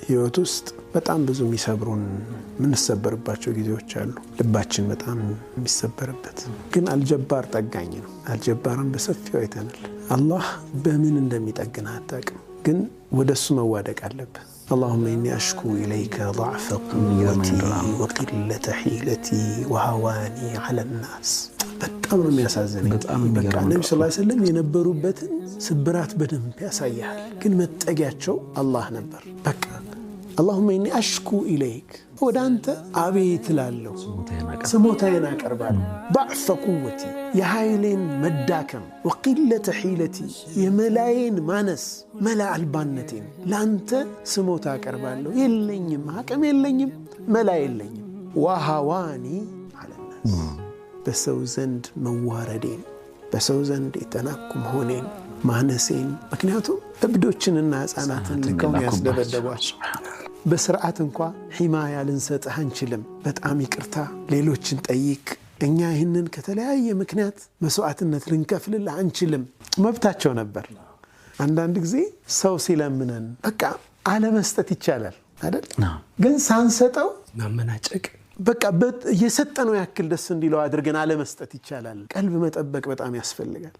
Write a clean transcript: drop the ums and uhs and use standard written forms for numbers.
ህይወት ውስጥ በጣም ብዙ የሚሰብሩን፣ የምንሰበርባቸው ጊዜዎች አሉ። ልባችን በጣም የሚሰበርበት፣ ግን አልጀባር ጠጋኝ ነው። አልጀባርን በሰፊው አይተናል። አላህ በምን እንደሚጠግንህ አታውቅም፣ ግን ወደ እሱ መዋደቅ አለብህ። اللهم إني أشكو إليك ضعف قوتي وقلة حيلتي وهواني على الناس። በጣም ነው የሚያሳዝነኝ። በቃ ነቢ ስ ሰለም የነበሩበትን ስብራት በደንብ ያሳያል። ግን መጠጊያቸው አላህ ነበር። በቃ اللهم إني أشكو إليك፣ ወደ አንተ አቤት እላለሁ፣ ስሞታዬን አቀርባለሁ። ضعف قوتي፣ የኃይሌን መዳከም፣ وقلة حيلتي፣ የመላዬን ማነስ፣ መላ አልባነቴን ለአንተ ስሞታ አቀርባለሁ። የለኝም፣ አቅም የለኝም፣ መላ የለኝም። وهواني على الناس፣ በሰው ዘንድ መዋረዴን፣ በሰው ዘንድ የተናኩ መሆኔን፣ ማነሴን። ምክንያቱም እብዶችንና ሕፃናትን ልከውን ያስደበደቧቸው፣ በስርዓት እንኳ حماية ልንሰጥህ አንችልም። በጣም ይቅርታ፣ ሌሎችን ጠይቅ። እኛ ይህንን ከተለያየ ምክንያት መስዋዕትነት ልንከፍልልህ አንችልም። መብታቸው ነበር። አንዳንድ ጊዜ ሰው ሲለምነን በቃ አለመስጠት ይቻላል አይደል? ግን ሳንሰጠው ማመናጨቅ። በቃ የሰጠነው ያክል ደስ እንዲለው አድርገን አለመስጠት ይቻላል። ቀልብ መጠበቅ በጣም ያስፈልጋል።